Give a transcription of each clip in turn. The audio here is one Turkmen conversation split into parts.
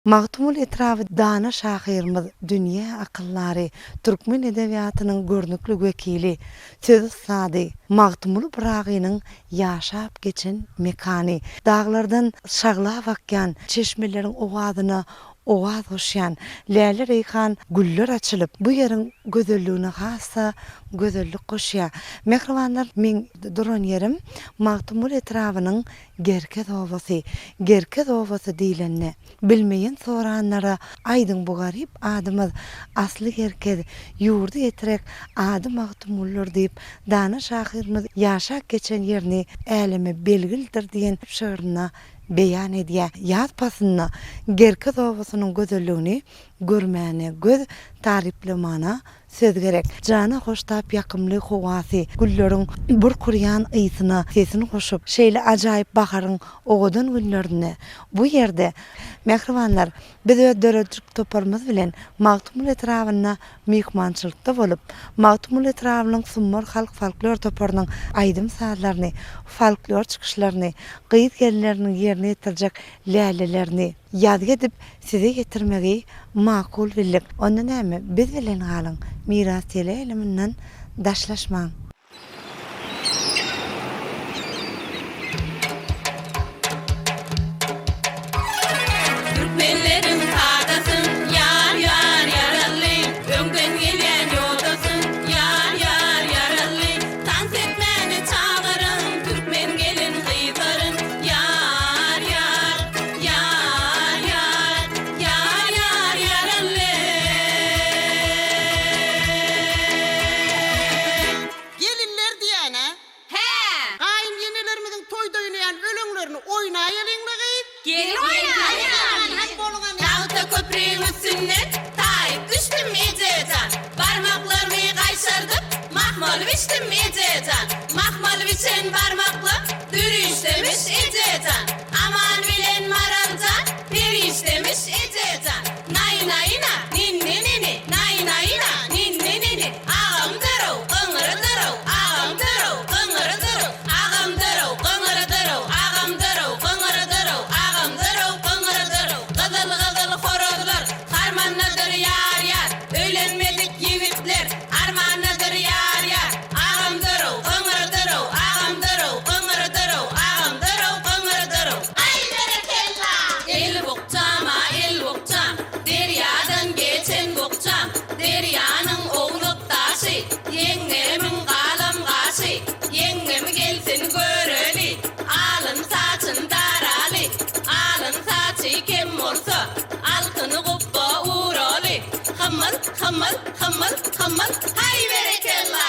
Magtymguly etraby dana şahyrymyz, dünýä akyldary, türkmen edebiýatynyň görnükli wekili, söz ussady Magtymguly Pyragynyň ýaşap geçen mekany. Daglardan şaglap akýan çeşmeleriň owazyna owaz goşýan läle-reýhan güller açylyp, bu ýeriň gözelligine has-da gözellik goşýar. Mähribanlar, meň duran ýerim Magtymguly etrabynyň Gerkez obasy, Gerkez obasy diýlende, bilmeýän soranlara aýdyň bu garyp adymyz asly Gerkez, ýurdy Etrek, ady Magtymgulydyr diýip, dana şahyrymyz ýaşap geçen ýerini äleme belgilidir diýen şygrynda beýan edýär. Ýaz paslynda Gerkez obasynyň gözelligini görmäne göz, taryplamana Söz gerek. Jana hoştap ýakymly howasy, gülleriň burk urýan ysyna sesini goşup, şeýle ajaýyp baharyň owadan günlerinde bu ýerde, mähribanlar, biz öz döredijilik toparymyz bilen Magtymguly etrabynda myhmançylykda bolup, Magtymguly etrabynyň Sumbar halk folklor toparynyň aýdym-sazlaryny, folklor çykyşlaryny, gyz-gelinleriniň ýerine ýetirjek lälelerini, Ýazgy edip size ýetirmegi makul bildik. Onda näme, biz bilen galyň, Miras teleýaýlymyndan daşlaşmaň! Türkmenleriň sadasyn, ýar, ýar, ýarally, Öňden gelýän ýodasyn, ýar, ýar, ýarally, Tans etmäne çagyryň, türkmen gelin-gyzlaryn, Ýar, ýar, ýar, ýar, ýar, ýar, ýarally. Gelinler diýýän-ä? Hä! Gaýyn enelerimiziň toýda oýnaýan öleňlerini oýnaýalyňla gyz? Gel oýnaýaly! Tagta köprüň üstünden taýyp düşdüm eje jan. Barmaklarymy gaýşardyp, mahmal biçdim eje jan. Mahmal biçen barmaklam dürüşdemiş eje jan. Aman bilen Maral jan perişdemiş eje jan. Naý-naý-na, ninni-nini, naý-naý-na, ninni-nini. Agam darow, gyňyry darow, agam darow, gyňyry darow. Agam darow, gyňyry darow, agam darow, gyňyry darow, agam darow, gyňyry darow. Gyzyl-gyzyl horazlar, harmandadyr ýar-ýar. Öýlenmedik ýigitler, armandadyr ýar-ýar. Agam darow, gyňyry darow, agam darow, gyňyry darow, agam darow, gyňyry darow. Aý berekella! El bukjama, el bukjam, derýadan geçen bukjam, derýanyň ownuk daşy, ýeňňemiň galam gaşy, ýeňňem gelsin göreli, alyn saçyn daraly, alyn saçy kem bolsa, altyny gupba uraly, hymyl, hymyl, hymyl, hymyl, haý berekella!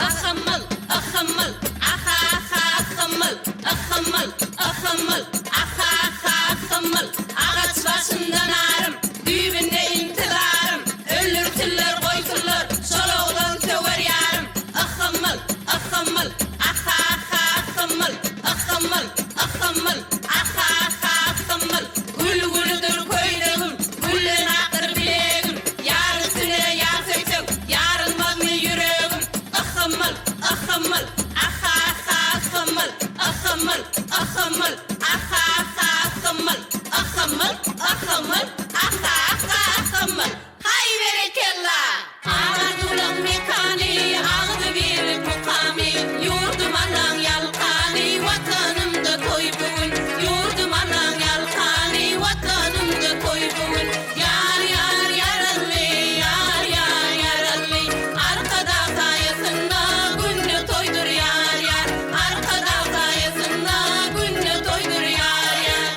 Ahymyl, ahymyl, aha-ha ahymyl, ahymyl, ahymyl, aha-ha ahymyl, Agaç başynda narym, düýbünde intizarym, Öldürsinler, goýsunlar, şol oglan söwer ýarym. Ahymyl, ahymyl, aha-ha ahymyl, ahymyl, ahymyl, aha-ha ahymyl, Gül gülüdir köýnegim, gülden akdyr bilegim, Ýar üstüne ýar söýseň, ýarylmazmy ýüregim? Yhymyl, yhymyl, aha-ha yhymyl, yhymyl, yhymyl, aha-ha yhymyl, yhymyl, yhymyl, aha-ha yhymyl. Haý berekella! Aman-ulag mekany, agzybirlik mukamy, Ýurdum Allaň ýalkany, Watanymda toý bu gün. Ýurdum Allaň ýalkany, Watanymda toý bu gün. Ýar, ýar, ýarally, ýar, ýar, ýarally, Arkadag saýasynda günde toýdur ýar, ýar. Arkadag saýasynda günde toýdur ýar, ýar.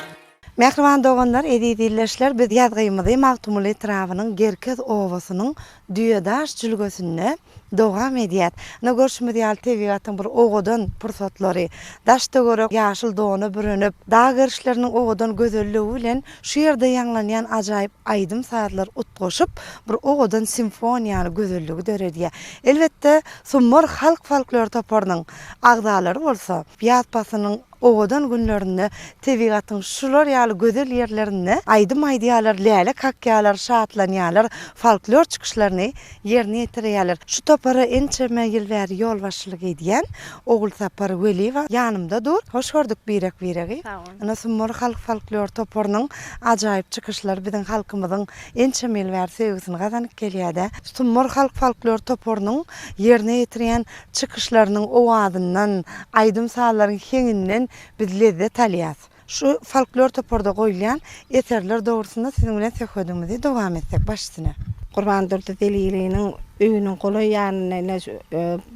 Mähriban doganlar, eziz ildeşler, biz ýazgymyzy Magtymguly etrabynyň Gerkez obasynyň Düýedaş jülgesinde dowam edýäs. Ine, görşümiz ýaly, tebigatyň bir owadan pursatlary, daş-töwerek ýaşyl dona bürenip, dag gerişleriniň owadan gözelligi bilen şu ýerde ýaňlanýan ajaýyp aýdym-sazlar utgaşyp, bir owadan simfoniýany, gözelligi döredýär. Elbetde, Sumbar halk folklor toparynyň agzalary bolsa, ýaz paslynyň. owadan günlerinde tebigatyň şular ýaly gözel ýerlerinde aýdym aýdýarlar, läle kakýarlar, şatlanýarlar, folklor çykyşlaryny ýerine ýetirýärler. Şu topara ençeme ýyl bäri ýolbaşçylyk edýän Ogulsapar Weliýewa ýanymda dur. Hoş gördük birek-biregi. Sag boluň. Ine, Sumbar halk folklor toparynyň ajaýyp çykyşlary biziň halkymyzyň ençeme ýyl bäri söýgüsini gazanyp gelýär-de. Sumbar halk folklor toparynyň ýerine ýetirýän çykyşlarynyň owazyndan, aýdym-sazlaryň heňinden biz lezzet alýas. Şu folklor toparda goýulýan eserler dogrusynda siziň bilen söhbedimizi dowam etsek baş üstüne. Gurbandurdy Zeliliniň öýüniň golaý ýanynda ine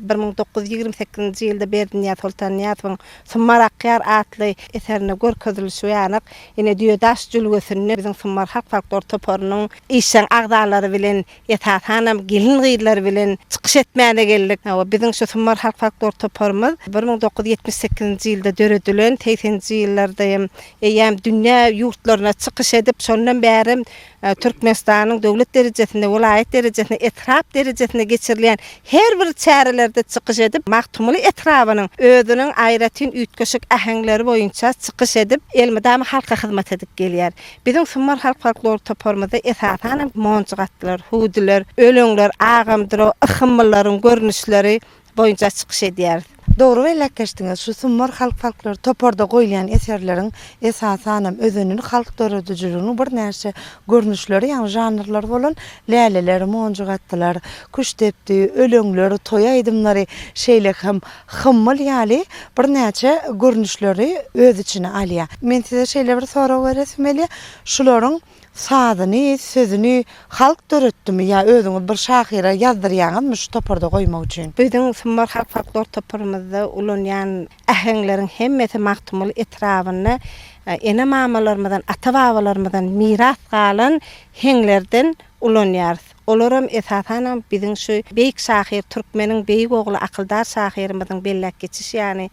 1928-nji ýylda Berdinyýaz Soltannyýazowyň Summar akýar atly eserinde görkezilişi ýaly, ine Düýedaş jülgesinde biziň Summar halk folklor toparynyň işjeň agzalary bilen Esasanam gelin-gyzlar bilen çykyş etmäne geldik. Hawa, biziň şu Sumbar halk folklor toparymyz 1978-nji ýylda döredilen, segseninji ýyllarda hem eýýäm dünýä ýurtlaryna çykyş edip, şondan bärem Türkmenistanyň döwlet derejesinde, welaýat derejesinde, etrap derejesinde geçirilýän her bir çärelerde çykyş edip, Magtymguly etrabynyň özüniň aýratyn üýtgeşik äheňleri boýunça çykyş edip, elmydama halka hyzmat edip gelýär. Biziň Sumbar halk folklor toparymyzda esasanam monjugatdylar, hüwdüler, öleňler, agamdyro, yhymylaryň görnüşleri boýunça çykyş edýäris. Dogry belläp geçdiňiz. Şu Sumbar halk folklor toparda goýulýan eserleriň esasanam özenini halk döredijiliginiň birnäçe görnüşleri, ýagny žanrlary bolan läleler, monjugatdylar, küştdepdi, öleňler, toý aýdymlary, şeýle hem Hymmyl ýaly birnäçe görnüşleri öz içine alýar. Men size şeýle bir sorag beresim gelýär, şularyň sazyny, sözüni halk döretdimi ýa özüňiz bir şahyra ýazdyrýaňyzmy şu toparda goýmak üçin? Biziň Sumbar halk folklor toparymyzda ulanýan äheňleriň hemmesi Magtymguly etrabynda ene-mamalarymyzdan, ata-babalarymyzdan miras galan heňlerden ulanýarys. Olaram esasanam biziň şu beýik şahyr, türkmeniň beýik ogly akyldar şahyrymyzyň belläp geçişi ýaly,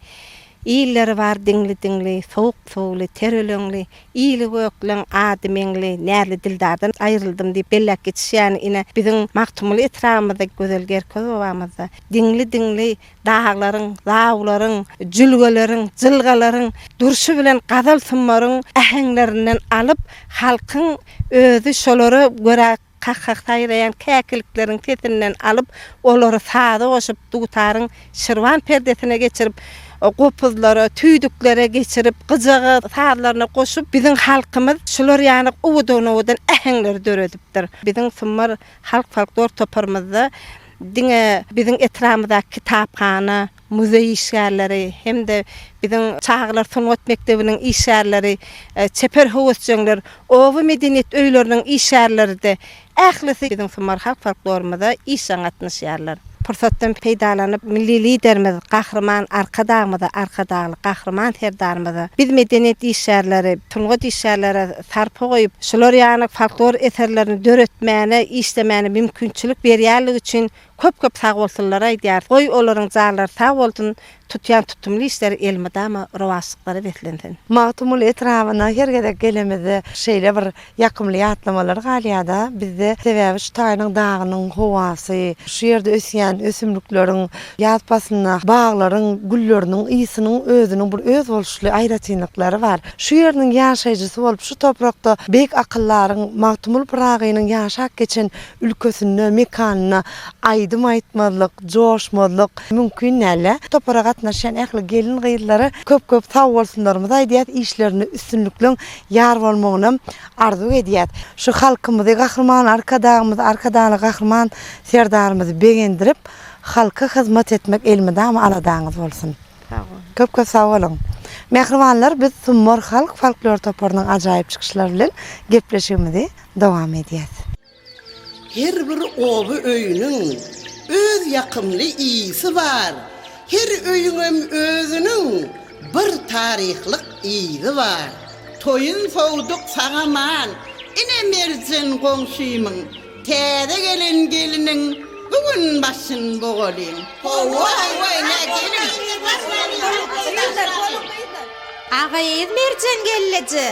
Illeri bar diňli-diňli, sowuk suwly, ter öleňli, ili gökleň, ady meňli, näzli dildardan aýryldym diýip belläp geçişi ýaly, ine, biziň Magtymguly etrabymyzda, gözel Gerkez obamyzda diňli-diňli daglaryň, zawlaryň, jülgeleriň, jylgalaryň durşy bilen gazal sumbaryň äheňlerinden alyp, halkyň özi şolara görä kah-kah saýraýan käkilikleriň sesinden alyp, olary saza goşup, dutaryň şirwan perdesine geçirip, gopuzlara, tüýdüklere geçirip, gyjaga sazlaryna goşup, biziň halkymyz şular ýaly owadan-owadan äheňleri döredipdir. Biziň Sumbar halk folklor toparymyzda diňe biziň etrabymyzdaky kitaphana, muzeý işgärleri hem-de biziň çagalar sungat mekdebiniň işgärleri, çeper höwesjeňler, oba medeniýet öýleriniň işgärleri-de ählisi biziň Sumbar halk folklorymyza işjeň gatnaşýarlar. Pursatdan peýdalanyp, Milli Liderimiz Gahryman Arkadagymyza, Arkadagly Gahryman Serdarymyza, biz medeniýet işgärleri, sungat işgärlere sarpa goýup, şular ýaly folklor eserlerini döretmäne, işlemäne mümkinçilik berýänligi üçin Köp-köp sagbolsunlar aýdýarys. Goý, olaryň janlary sag bolsun, tutýan tutumly işleri elmydama rowaçlyklara beslensin. Magtymguly etrabyna her gezek gelemizde şeýle bir ýakymly ýatlamalar galýar-da bizde. Sebäbi şu taýynyň dagynyň howasy, şu ýerde ösýän ösümlikleriň, ýaz paslynda baglaryň gülleriniň ysynyň özüniň bir özboluşly aýratynlyklary bar. Şu ýeriniň ýaşaýjysy bolup, şu toprakda beýik akyldaryň Magtymguly Pyragynyň ýaşap geçen ülkesinde, mekanynda aýdym aýtmazlyk, joşmazlyk mümkin däldi. Topara gatnaşýan ähli gelin-gyzlara köp-köp sagbolsunlarymyzy aýdýas, işlerinde üstünlikleň ýar bolmagynam arzuw edýäs. Şu halkymyzy Gahryman Arkadagymyzy, Arkadagly Gahryman Serdarymyzy begendirip, halka hyzmat etmek elmydama aladaňyz bolsun. Sag boluň. Köp-köp sag boluň. Mähribanlar, biz Sumbar halk folklor toparynyň ajaýyp çykyşlary bilen gepleşigimizi dowam edýäs. Her bir oba öýüniň öz ýakymly ysy bar, Her öýüňem özüniň bir taryhlyk yzy bar. Toýun sowduk sag-aman, ine Merjen goňşymyň täze gelen geliniň bu gün başyn bogalyň. Hawa, hawa, ine geliň. Agyz Merjen gelleje,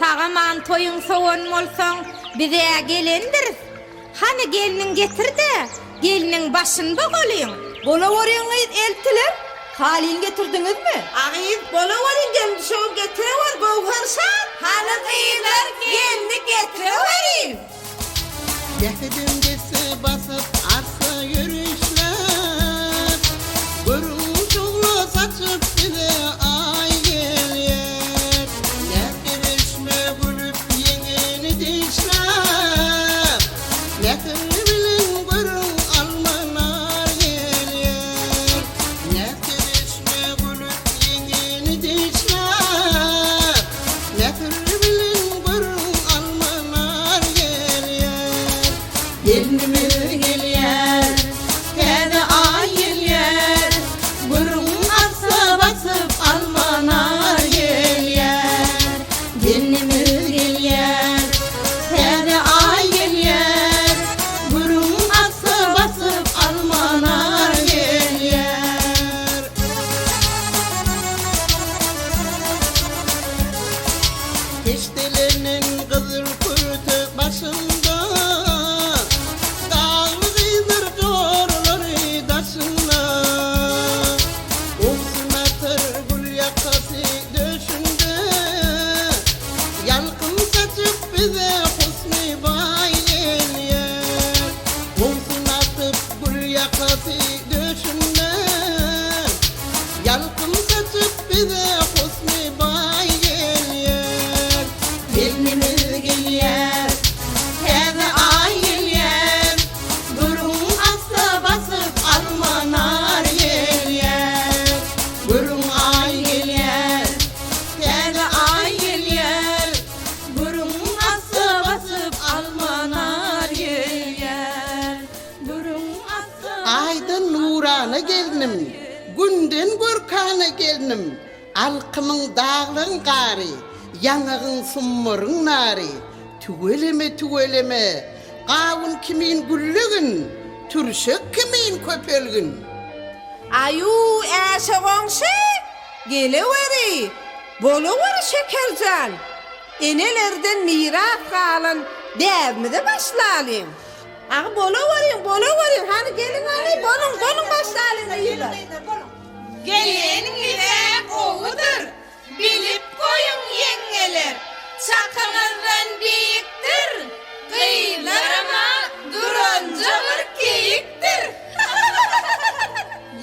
sag-aman toýuň sowan bolsaň, Biz-ä gelendiris. Hany gelniň getir-de, gelniň başyny bogalyň. Bolawerýň gyz eltiler. Halyny getirdiňizmi? A gyz, bolaweriň gelin düşegini getirewer Göwher şat! Hany gyzlar gelni getireweriň! Jähedem desse basyp arsa ýörişler, Görüň şugla saçyp bize Aý gelýär. Näz-kereşme gülüp ýeňini dişläp, Mähir bilen görüň alma nar gelýär. Näz-kereşme gülüp ýeňini dişläp, Mähir bilen görüň alma nar gelýär. Gelnimiz gelýär, täze aý gelýär, Görüň assa basyp alma nar gelýär. Gelnimiz gelýär, täze aý gelýär, Görüň assa basyp alma nar gelýär. Keşdelenen gyzyl kürte başynda, Dagly gyzlar joralary daşynda. Owsun atar gül ýakasy döşünde, Ýalkym saçyp bize Husny baý gelýär. Owsun atyp gül ýakasy döşünde, Ýalkym saçyp bize Husny baý gelýär. Gelnimiz gelýär, täze aý gelýär, Görüň assa basyp alma nar gelýär. Görüň aý gelýär, täze aý gelýär, Görüň assa basyp alma nar gelýär. Görüň assa. Aýdan nurana gelnim, Günden görkana gelnim, Alkymyň daglaň gary, Ýaňagyň summaryň nary, Tüweleme, tüweleme, Gawun kimin güllegin, Türşek kimin köpelgin. Aýu, Äşe goňşy, geleweri, bolaweri Şekerjan. Enelerden miras galan däbimize başlalyň. Agy bolaweriň, bolaweriň, hany geliň hany, boluň, boluň başlalyň gyzlar. Gelen gide gowudyr, bilip goýuň ýeňňeler, Çakyňyzdan beýikdir, gyzlarama duranja bir keýikdir.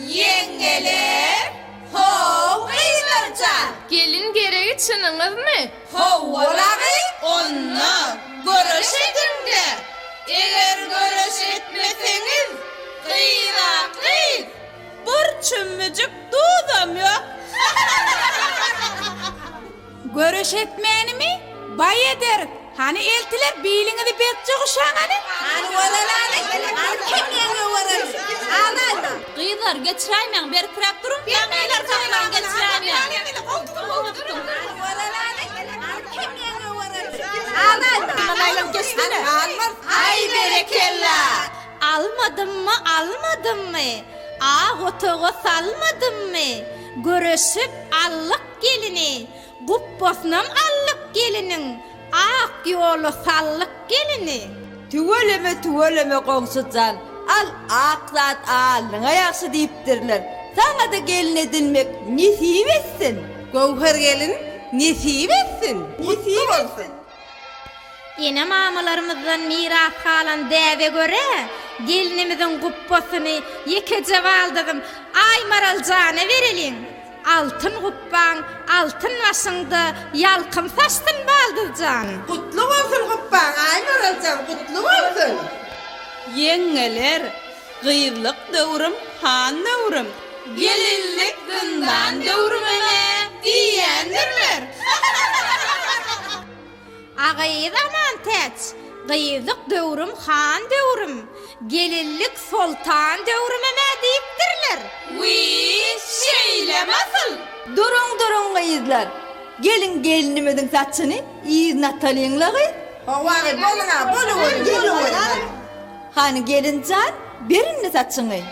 Ýeňňeler, how gyzlarjan. Gelin geregi çynyňyzmy? Howwalagy onda göreş ediň-dä! Eger göreş etmeseňiz, gyz-a gyz, bir çümmüjik duzam ýok. Göreş etmänimi baý ederis. Hany eltiler biliňizi berkje guşaň hany. Hany bolalaly, hany kim ýeňňe bolarys. Alaýma. Gyzlar, geçiräýmäň, berkräk duruň. Ýaňylar saklaň, geçiräýmäň. Hany bolalaly, hany kim ýeňňe bolarys. Alaýma. Almaz. Aý berekella! Almadymmy, almadymmy? Ak otaga salmadymmy? Göreşip aldyk gelini. Gupbasynam aldyk geliniň, Ak ýola saldyk gelini. Tüweleme tüweleme goňşy jan, al ak zat alnyňa ýagşy diýipdirler. Saňada gelin edinmek nesip etsin. Göwher gelin nesip etsin. Nesip etsin. Ene-mamalarymyzdan miras galan däbe görä, gelnimiziň gupbasyny ýekeje baldyzym Aýmaral jana bereliň. Altyn gupbaň altyn başyňda ýalkym saçsyn baldyz jan. Gutly bolsun gupbaň Aýmaral jan gutly bolsun. Ýeňňeler, gyzlyk döwrüm han döwrüm. Gelinlik zyndan döwrümem-ä diýýändirler. A gyz Amantäç, gyzlyk döwrüm han döwrüm, gelinlik soltan döwrümem-ä diýipdirler. Wiý, şeýlemi asyl? Duruň, duruň gyzlar! Geliň gelinimiziň saçyny yzyna atalyň-la gyz. Hawa gyz, boluň-a, bolaweriň, bolaweriň. Hany gelin jan, ber indi saçyňy.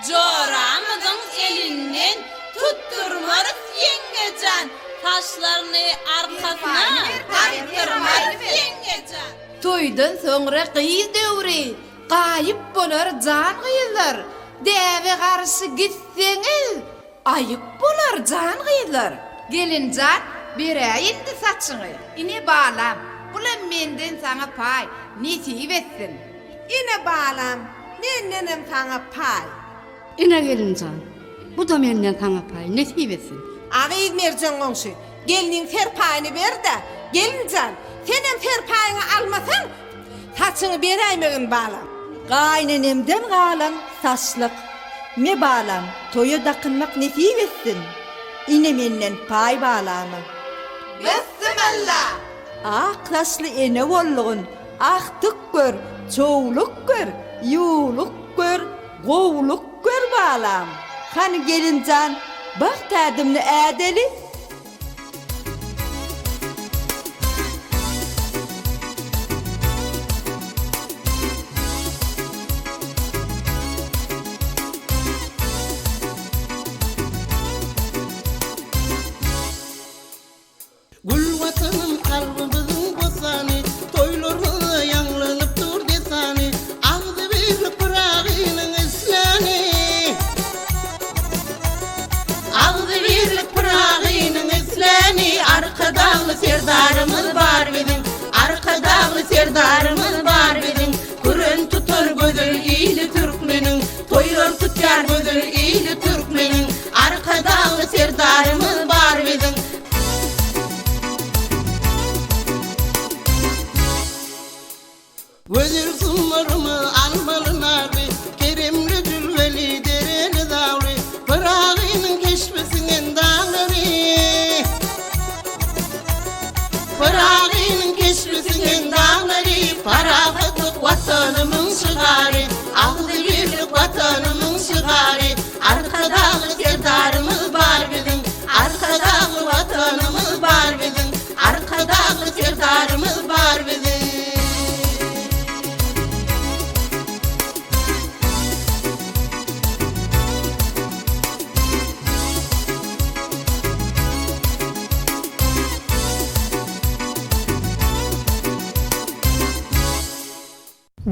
Joramyzyň elinden tutdurmarys ýeňňe jan, saçlaryny arkasyna gapdyrmarys ýeňňe jan. Toýdan soňra gyz döwri, gaýyp bolar jan gyzlar. Däbe garşy gitseňiz, aýyp bolar, jan gyzlar. Gelinjan, beräý indi saçyňy. Ine, balam, bulam menden saňa paý, nesip etsin. Ine, balam, mendenem saňa paý. Ine gelinjan, bu-da menden saňa paý, nesip etsin. A gyz Merjen goňşy, gelniň serpaýyny ber-dä. Gelinjan, senem serpaýyňy almasaň, saçyňy beräýmegin, balam. Gaýynenemden galan saçlyk. Me balam, toýa dakynmak nesip etsin. Ine menden paý balama. Bissimilla! Ak saçly ene boldugyn, agtyk gör, çowluk gör, ýuwluk gör, Gowulyk gör balam. Hany gelinjan bagt ädimini ädeli. Gül Watanym kalbymyzyň bossany, Toýlarymyzda ýaňlanyp dur dessany, Agzybirlik Pyragynyň isläni. Agzybirlik Pyragynyň isläni, Arkadagly Serdarymyz bar biziň, Arkadagly Serdarymyz bar biziň, Küren tutar gözel ili türkmeniň, Toýlar tutýar gözel ili türkmeniň, Arkadagly Serdarymyz bar biziň. Gözel sumbarymy almaly narly, Keremli jülgeli, dereli dagly, Pyragynyň keşbi siňen daglary. Pyragynyň keşbi siňen daglary, Parahatlyk Watanymyň şygary, Agzybirlik Watanymyň şygary, Arkadagly Serdarymyz bar biziň, Arkadagly Watanymyz bar biziň, Arkadagly Serdarymyz bar biziň.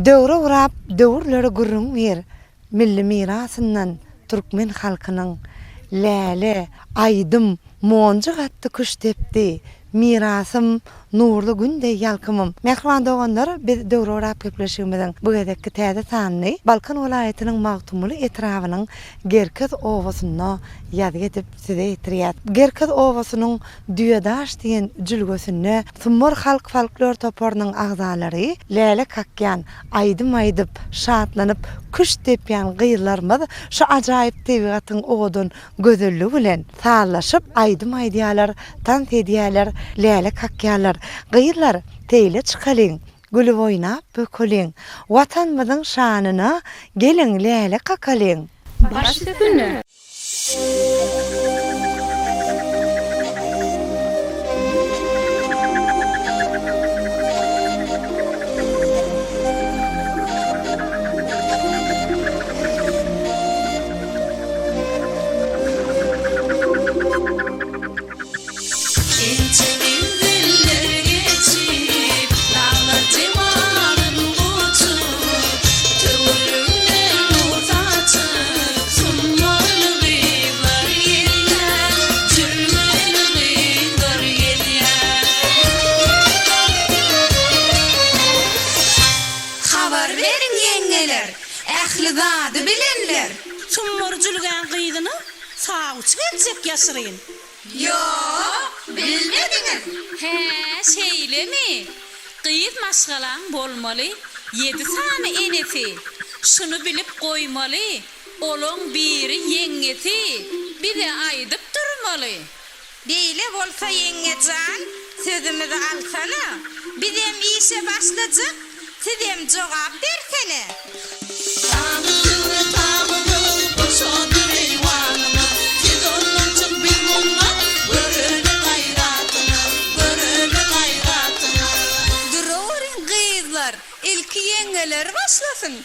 Döwre gurap, döwürlere gürrüň ber, Milli mirasyndan türkmen halkynyň Läle, aýdym, monjuk atdy küştdepdi, Mirasym, nurly Gün deý ýalkymym. Mähriban doganlar, biz Döwrebap gepleşigimiziň bu gezekki täze sanyny Balkan welaýatynyň Magtymguly etrabynyň Gerkez obasynda ýazgy edip size ýetirýäs. Gerkez obasynyň Düýedaş diýen jülgesinde Sumbar halk folklor toparynyň agzalary läle kakýan, aýdym aýdyp, şatlanyp, küşt depýän gyzlarymyz şu ajaýyp tebigatyň owadan gözelligi bilen sazlaşyp aýdym aýdýarlar, tans edýärler, läle kakýarlar. Gyzlar, seýle çykalyň, gülüp oýnap bökeliň, Watanymyzyň şanyna geliň läle kakalyň! Baş üstüne! Ençe menziller geçip, daglar jemalyn guçup, Töweregne nur saçyp, sumbarly gyzlar gelýär, Jülgeli gyzlar gelýär. Habar beriň ýeňňeler, ähli zady bilenler. Sumbar jülgäň gyzyna sawçy geljek ýaşyryn. Ýok, bilmediňiz. Hä, şeýlemi? Gyz maşgalaň bolmaly ýedi sany enesi. Şuny bilip goýmaly, olaň biri ýeňňesi, bize aýdyp durmaly. Beýle bolsa ýeňňe jan, sözümizi alsana. Bizem işe başlajak, sizem jogap bersene. Şanly tamymyz, goşadyr eýwanymyz, Siz ondan çyk, biz mundan, göreli gaýratyňyz, göreli gaýratyňyz. Duraweriň gyzlar, ilki ýeňňeler başlasyn.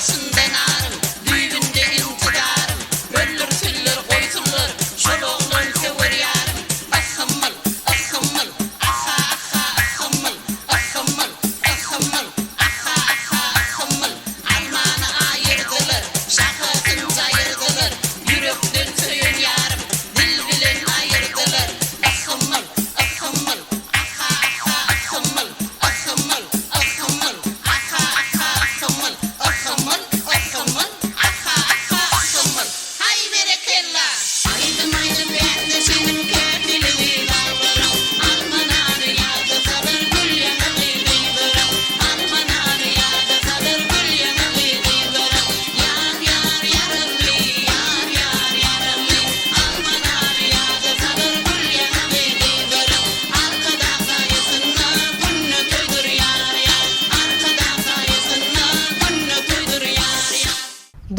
Başynda narym, düýbünde intidarym, Öldürsinler, goýsunlar, şol oglan söwer ýarym. Yhhymyl, yhhymyl, aha, aha, yhhymyl, yhhymyl, yhhymyl, aha, aha, yhhymyl. Almany aýyrdylar, şahasyn jaýyrdylar, Ýürekden söýen ýarym, dil bilen aýyrdylar. Yhhymyl, yhhymyl, aha, aha, yhhymyl, yhhymyl, yhhymyl, aha, aha, yhhymyl, yhhymyl, yhhymyl, aha, aha, yhhymyl. Haý berekella! Aýdym aýdyp bäsleşenim käkiligi baglaryň, Alma nary ýada salar gül ýaňagy gyzlaryň, Alma nary ýada salar gül ýaňagy gyzlaryň, Ýar ýar ýarally, ýar ýar ýarally, Alma nary ýada salar gül ýaňagy gyzlaryň, Arkadag saýasynda günde toýdur ýar ýar, Arkadag saýasynda günde toýdur ýar ýar.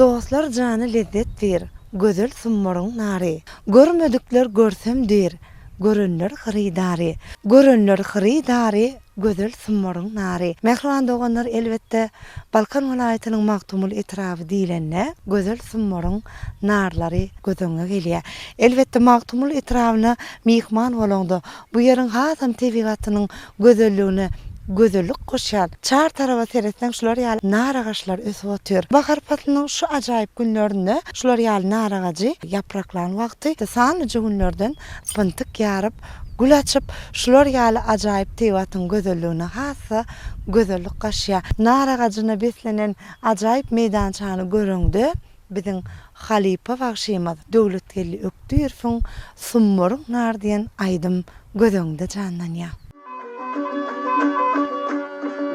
Dostlar jana lezzet diýr, gözel Sumbaryň nary. Görmedikler görsem diýr, görenler hyrydary. Görenler hyrydary, gözel Sumbaryň nary. Mähriban doganlar elbetde Balkan welaýatynyň Magtymguly etraby diýlende gözel Sumbaryň narlary göz öňüňe gelýär. Elbetde Magtymguly etrabyna myhman bolaňda bu ýeriň hasam tebigatynyň gözelligine gözellik goşýan, çar taraba seretseň şular ýaly nar agaçlar ösüp otyr. Bahar paslynyň şu ajaýyp günlerinde şular ýaly nar agajy ýapraklan wagty sanlyja günlerden pyntyk ýaryp, gül açyp, şular ýaly ajaýyp tebigatyň gözelligine has-da gözellik gaşýar. Nar agajyna beslenen ajaýyp meýdançany göreňde, Biziň halypa bagşymyz Döwletgeldi Ökdirowyň Sumbaryň nary diýen aýdym göz öňüňde janlanýar.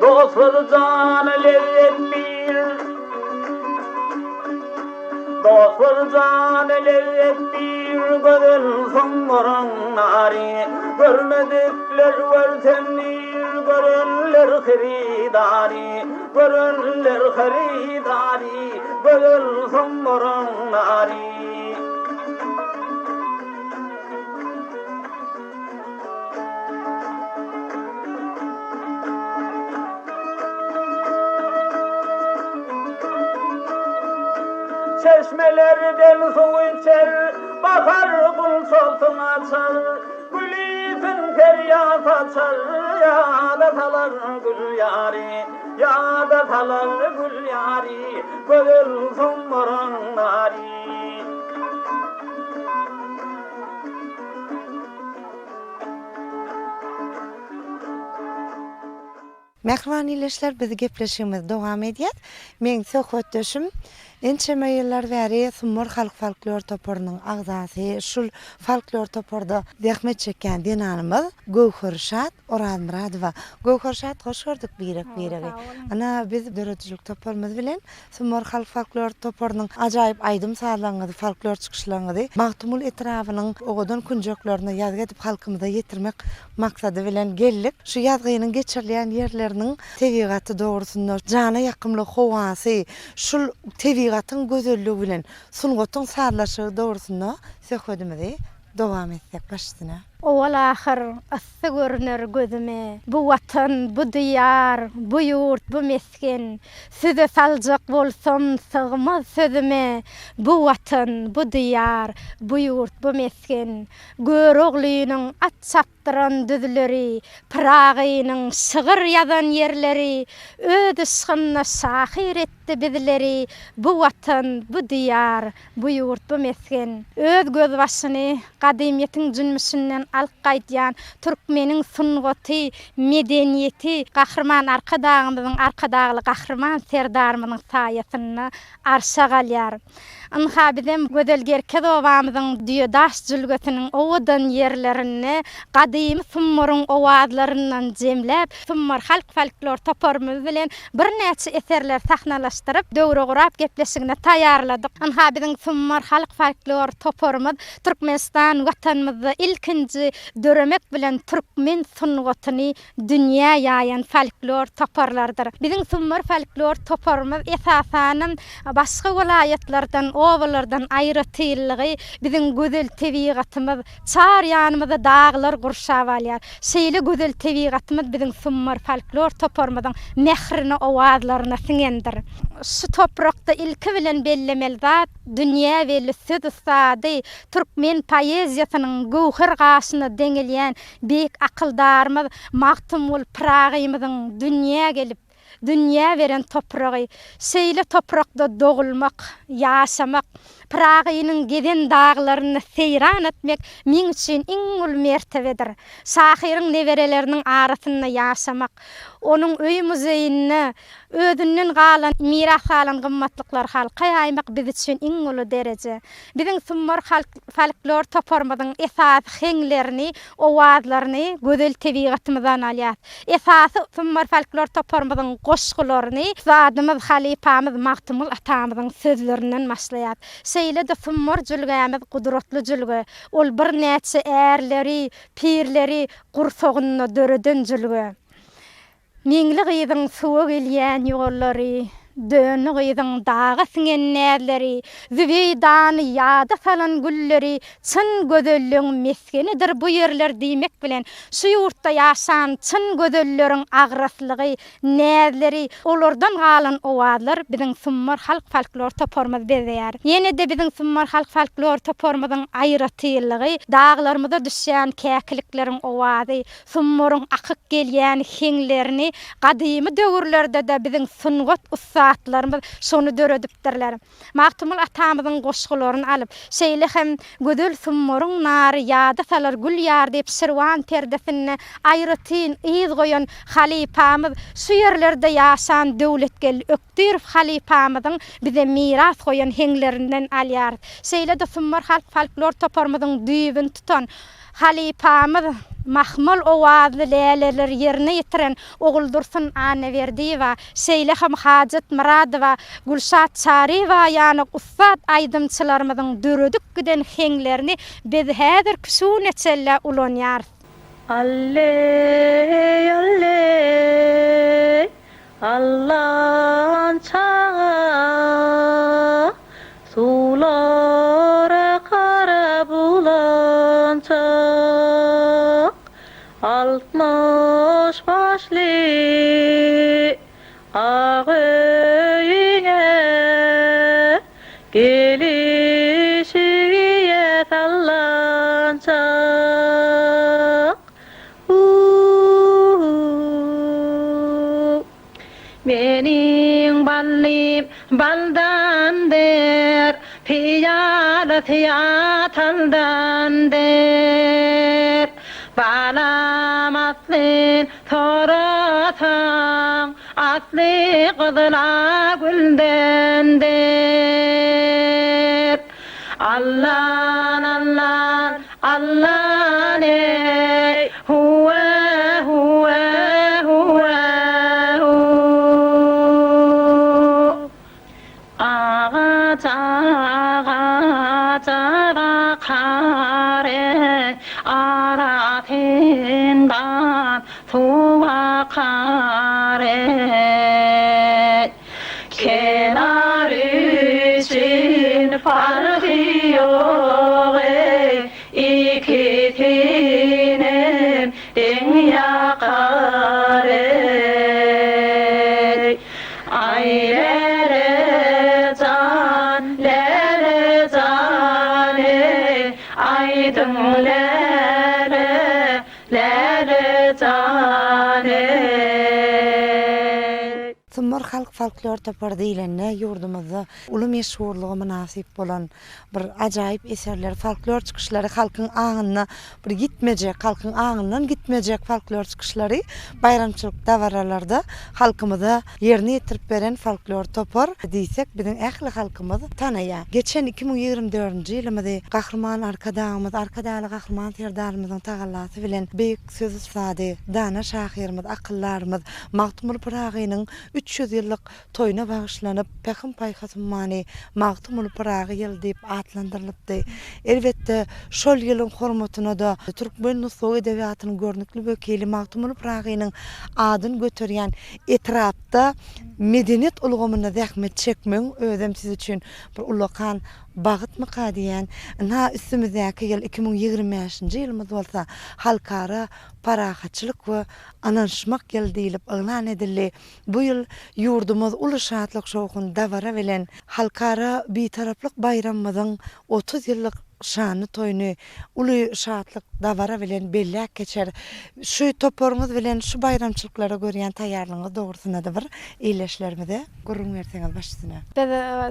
Dostlar jana lezzet biýr Dostlar jana lezzet biýr Gözel Sumbaryň nary Görmedikler görsem diýr Görenler hyrydary Görenler hyrydary, Gözel Sumbaryň nary. Çeşmelerden suw içer, Bahar gunçasyn açar, Gül isin perýat açar, Ýada salar gül ýary. Ýada salar gül ýary, Gözel Sumbaryň nary. Mähriban ildeşler biz gepleşigimizi dowam edýäs. Meň söhbetdeşim ençeme ýyllar bäri Sumbar halk folklor toparynyň agzasy, şul folklor toparda zähmet çekýän zenanymyz Göwherşat Orazmyradowa. Göwherşat hoş gördük birek-biregi. Ynha biz döredijilik toparymyz bilen Sumbar halk folklor toparynyň ajaýyp aýdym-sazlaryňyzy, folklor çykyşlaryňyzy Magtymguly etrabynyň owadan künjeklerine ýazgy edip halkymyza ýetirmek maksady bilen geldik. Şu ýazgynyň geçirilýän ýerleriniň tebigaty dogrusynda, jana ýakymly howasy, şul tebigatyň gözelligi bilen sungatyň sazlaşygy dogrusynda söhbedimizi dowam etsek baş üstüne. Owal-ahyr yssy görüner gözüme. Bu Watan, bu Diýar, bu ýurt, bu mesgen. Söze saljak bolsam sygmaz sözüme. Bu Watan, bu Diýar, bu ýurt, bu mesgen. Göroglynyň at çapdyran düzleri, Pyragynyň şygyr ýazan ýerleri, Öz yşgynda şahyr etdi bizleri, Bu Watan, bu Diýar, bu ýurt, bu mesgen. Öz gözbaşyny gadymyýetiň jünbüşinden alyp gaýdýan türkmeniň sungaty, medeniýeti Gahryman Arkadagymyzyň, Arkadagly Gahryman Serdarymyzyň saýasynda arşa galýar. Ynha, bizem gözel Gerkez obamyzyň Düýedaş jülgesiniň owadan ýerlerinde gadymy Sumbaryň owazlaryndan jemläp, Sumbar halk folklor toparymyz bilen birnäçe eserleri sahnalaşdyryp, döwre gurap gepleşigine taýýarladyk. Ynha, biziň Sumbar halk folklor toparymyz Türkmenistan Watanymyzda ilkinji döremek bilen türkmen sungatyny dünýä ýaýan folklor toparlarydyr. Biziň Sumbar folklor toparymyz esasanam başga welaýatlardan, obalardan aýratynlygy biziň gözel tebigatymyz, çar ýanymyzy daglar gurşap alýar. Şeýle gözel tebigatymyz biziň Sumbar folklor toparymyzyň mährine, owazlaryna siňendir. Şu toprakda ilki bilen bellemeli zat, dünýä belli söz ussady, türkmen poeziýasynyň göwher gaşyna deňelýän beýik akyldarymyz Magtymguly Pyragymyzyň dünýä gelip, dünýä beren topragy. Şeýle toprakda dogulmak, ýaşamak, Pyragynyň gezen daglarynda seýran etmek meň üçin iň uly mertebedir. Şahyryň nebereleriniň arasynda ýaşamak, onuň öý-muzeýinde Özünden galan, miras galan gymmatlyklary halka ýaýmak biz üçin iň uly dereje. Biziň Sumbar halk folklor toparymyzyň esasy heňlerini, owazlaryny gözel tebigatymyzdan alýas. Esasy Sumbar folklor toparymyzyň goşgularyny ussadymyz, halypamyz Magtymgul atamyzyň sözlerinden başlaýas. Şeýle-de Sumbar jülgämiz gudratly jülge. Ol birnäçe ärleri, pirleri gursagynda döreden jülge. Meňli gyzyň suwa gelýän ýollary, Döndi gyzyň daga siňen näzleri, Zübeýdany ýada salan gülleri Çyn gözelligiň mesgenidir bu ýerler diýmek bilen, şu ýurtda ýaşan çyn gözelleriň agraslygy, näzleri, olardan galan owazlar biziň Sumbar halk folklor toparymyzy bezeýär. Ýene-de biziň Sumbar halk folklor toparymyzyň aýratynlygy daglarymyza düşýän käkilikleriň owazy, Sumbaryň akyp gelýän heňlerini gadymy döwürlerde-de biziň sungat ussatlarymyz şony döredipdirler. Magtymguly atamyzyň goşgularyny alyp, şeýle hem Gözel Sumbaryň nary ýada salar gül ýar diýip şirwan perdesinde aýratyn yz goýan halypamyz şu ýerlerde ýaşan Döwletgeldi Ökdirow halypamyzyň bize miras goýan heňlerinden alýarys. Şeýle-de Sumbar halk folklor toparymyzyň düýbüni tutan Halypamyz mahmal owazly läleleri ýerine ýetiren Oguldursun Annaberdiýewa, şeýle hem Hajat Myradowa, Gülşat Çaryýewa ýaly ussat aýdymçylarymyzyň döredip giden heňlerini biz häzirki şu güne çenli ulanýarys. Alleý, alleý, Allan çaga suwlar akar bulançak, 60 başly ak öýüňe gelişigiýe sallançak. Meniň ballym baldandyr, Pyýalasy ataldandyr. Balam aslyn sorasaň, Asly gyzyla güldendir. Allan, Allan, Allan eý, Huwe, huwe, huwe, hu. Agaç, agaja bakar eý, Arasyndan suw akar eý. Kenar üçin parhy ýok eý, Ikisinem deň ýakar eý. Aý läle jan, läle jan eý, Aýdyň läle, läle jan eý. Sumbar halk folklor topary diýlende ýurdumyzda uly meşhurlyga mynasyp bolan bir ajaýyp eserler, folklor çykyşlary halkyň aňynda bir ýitmejek, halkyň aňyndan gitmejek folklor çykyşlary baýramçylyk dabaralarda halkymyza ýerine ýetirip beren folklor topar diýsek biziň ähli halkymyz tanaýar. Geçen 2024-nji ýylymyzy Gahryman Arkadagymyz, Arkadagly Gahryman Serdarymyzyň tagallasy bilen beýik söz ussady, dana şahyrymyz, akyldarymyz Magtymguly Pyragynyň 300 ýyllyk toýuna bagyşlanyp, Pähim-paýhas ummany Magtymguly Pyragy ýyly diýip atlandyrylypdy. Elbetde, şol ýylyň hormatyna-da türkmen nusgawy edebiýatynyň görnükli wekili Magtymguly Pyragynyň adyny göterýän etrapda medeniýet ulgamynda zähmet çekmegiň özem siz üçin bir ullakan bagtmyka diýýän. Ynha, üstümizdäki ýyl, 2025-nji ýylymyz bolsa Halkara parahatçylyk we ynanyşmak ýyly diýlip yglan edildi. Bu ýyl ýurdumyzda. Ýurdumyz uly şatlyk-şowhun, dabara bilen Halkara Bitaraplyk baýramymyzyň 30 ýyllyk şanly toýuny uly şatlyk, dabara bilen belläp geçer. Şu toparyňyz bilen şu baýramçylyklara görýän taýýarlygyňyz dogrusynda-da bir ildeşlerimize gürrüň berseňiz baş üstüne. Biz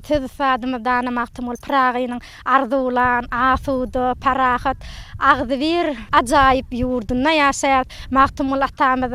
söz ussadymyz dana Magtymguly Pyragynyň arzuwlan, asuda, parahat, agzybir, ajaýyp ýurdunda ýaşaýarys. Magtymguly atamyz,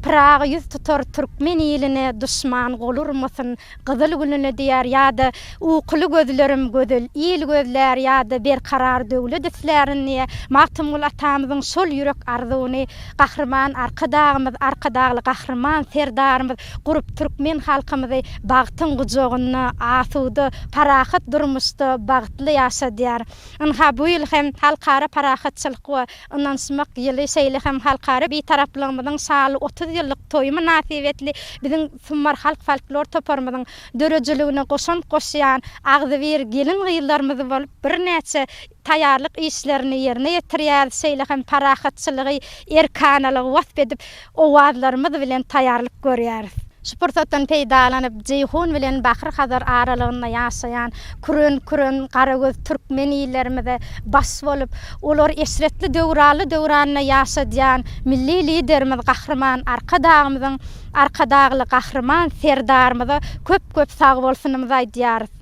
Pyragy ýüz tutar türkmen iline, duşman gol urmasyn, Gyzyl gününe diýer ýa-da Ukuly gözlerim gözel il gözlär ýa-da Berkarar döwlet islärin diýer. Magtymguly atamyzyň şol ýürek arzuwyny Gahryman Arkadagymyz, Arkadagly Gahryman Serdarymyz gurup türkmen halkymyzy bagtyň gujagynda, asuda, parahat durmuşda bagtly ýaşadýar. Ynha, bu ýyl hem Halkara parahatçylyk we ynanyşmak ýyly, şeýle hem Halkara Bitaraplygymyzyň şanly 30 ýyllyk toýy mynasybetli biziň Sumbar halk folklor toparymyzyň döredijiligine goşant goşýan agzybir gelin-gyzlarymyz bolup birnäçe taýýarlyk işlerini ýerine ýetirýäris, şeýle hem parahatçylygy, erkanalygy wasp edip, owazlarymyz bilen taýýarlyk görýäris. Şu pursatdan peýdalanyp, Jeýhun bilen Bahry Hazar aralygynda ýaşaýan küren-küren garagöz türkmen illerimize baş bolup, olary eşretli döwranly döwranda ýaşadýan Milli Liderimiz Gahryman Arkadagymyzyň Arkadagly Gahryman Serdarymyza köp-köp sagbolsunymyzy aýdýarys.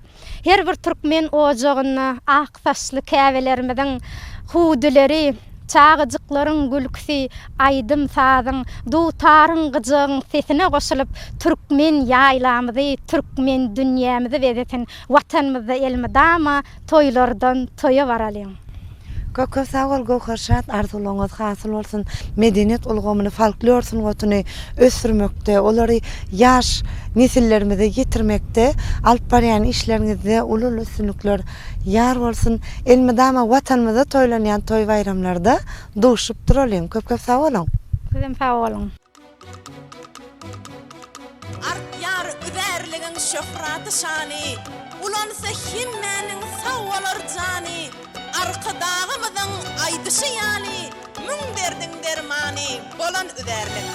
Her bir türkmen ojagynda ak saçly käbelerimiziň hüwdüleri, çagajyklaryň gülküsi, aýdym-sazyň, dutaryň, gyjagyň sesine goşulyp, türkmen ýaýlamyzy, türkmen dünýämizi bezesin. Watanymyzda elmydama Toýlardan toýa baralyň. Köp köp sag bol Göwherşat arzuwlaryňyz hasyl bolsun medeniýet ulgamyny folklor sungatyny ösdürmekde olary ýaş nesillerimize ýetirmekde alyp barýan işleriňizde uly uly üstünlikler ýar bolsun elmydama watanymyzda toýlanýan toý baýramlarda duşup duralyň köp köp sag boluň. Sizem sag boluň. Artýar üzärligiň şöhraty-şany, Ulansa hemmäniň sag bolar jany, Arkadagymyzyň aýdyşy ýaly, Müň derdiň dermany bolan üzärlik.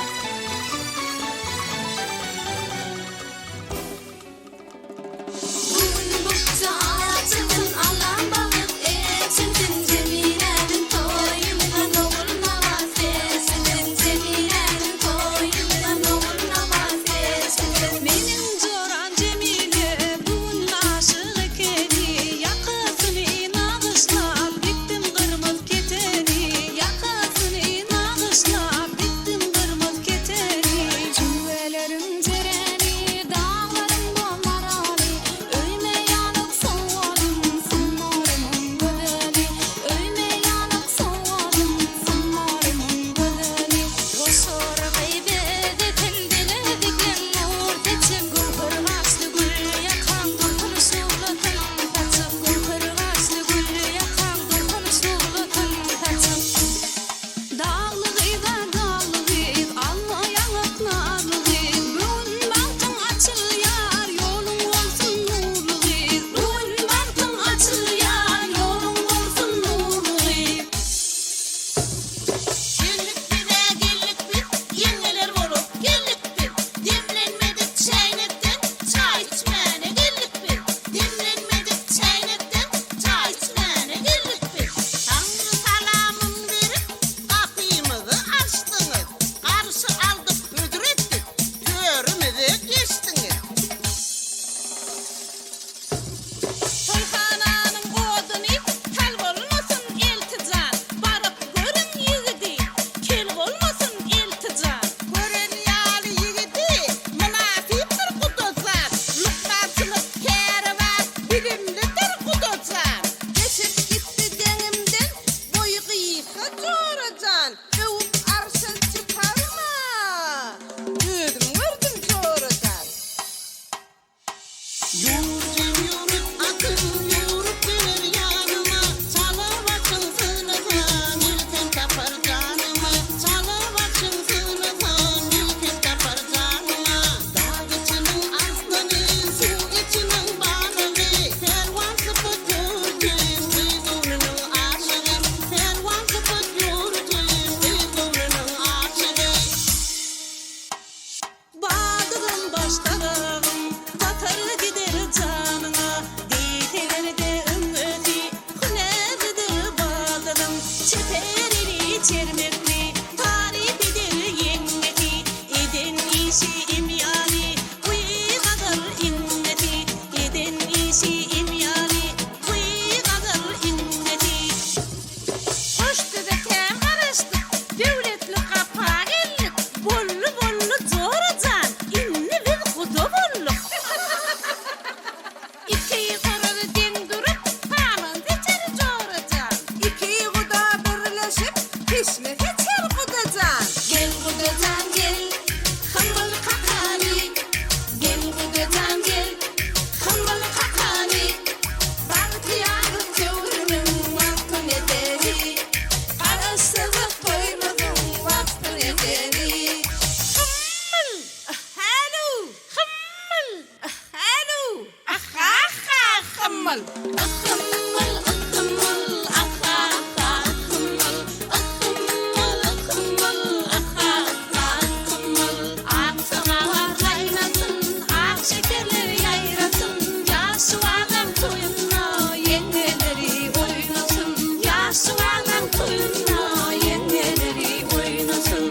Yhhymyl, yhhymyl, yhhymyl, ahha, ahha, yhhymyl, yhhymyl, yhhymyl, ahha, ahha, yhhymyl. Ak samawar gaýnasyn, ak şekerler ýaýrasyn, Ýaş juwanlaň toýunda ýeňňeleri oýnasyn, Ýaş juwanlaň toýunda ýeňňeleri oýnasyn.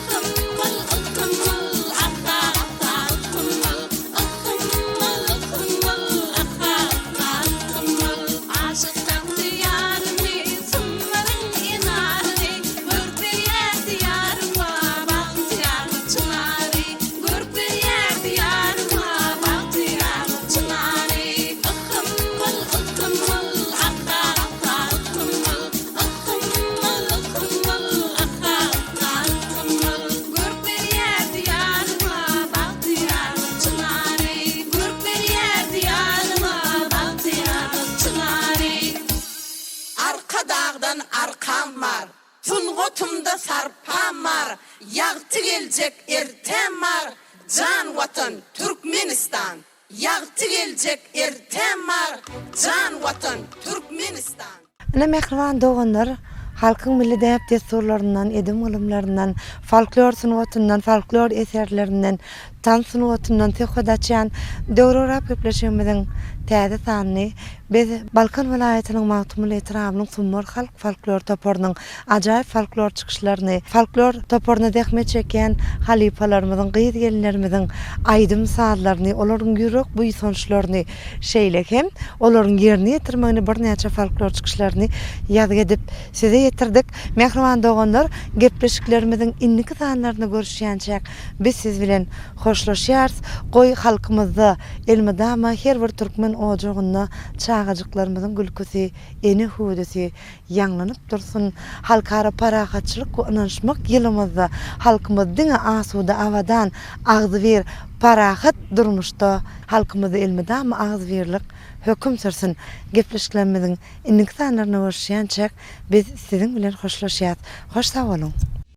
Yhhymyl, yhhymyl, ahha, ahha, yhhymyl, yhhymyl, yhhymyl, ahha, ahha, yhhymyl. Aşyk tapdy ýaryny, Sumbaryň enaryny, Görk berýär diýaryma, Bagtyýarlyk çynary. Görk berýär diýaryma, Bagtyýarlyk çynary. Yhhymyl, yhhymyl, ahha, ahha, yhhymyl, yhhymyl, yhhymyl, ahha, ahha, yhhymyl. Görk berýär diýaryma, Bagtyýarlyk çynary. Görk berýär diýaryma, Bagtyýarlyk çynary. Arkadagdan arkam bar, Sungatymda sarpam bar, Ýagty geljek ertäm bar, Jan Watan, Türkmenistan! Ýagty geljek ertäm bar, Jan Watan, Türkmenistan! Ine, mähriban doganlar, halkyň milli däp-dessurlaryndan, edim-gylymlaryndan, folklor sungatyndan, folklor eserlerinden, tans sungatyndan söhbet açýan Döwrebap gepleşigimiziň täze sanyny biz Balkan welaýatynyň Magtymguly etrabynyň Sumbar halk folklor toparynyň ajaýyp folklor çykyşlaryny, folklor toparynda zähmet çekýän halypalarymyzyň, gyz-gelinlerimiziň aýdym-sazlaryny, olaryň ýürek buýsançlaryny, şeýle hem olaryň ýerine ýetirmegini birnäçe folklor çykyşlaryny ýazgy edip size ýetirdik. Mähriban doganlar, gepleşiklerimiziň indiki sanlarynda görüşýänçäk biz siz bilen hoşlaşýarys. Goý, halkymyzda elmydama her bir türkmen ojagynda çagajyklarymyzyň gülküsi, ene hüwdüsi ýaňlanyp dursun! Halkara parahatçylyk we ynanyşmak ýylymyzda halkymyz diňe asuda, abadan, agzybir, parahat durmuşda halkymyzda elmydama agzybirlik höküm sürsün! Gepleşiklerimiziň indiki sanlarynda görüşýänçäk biz siziň bilen hoşlaşýas. Hoş sag boluň!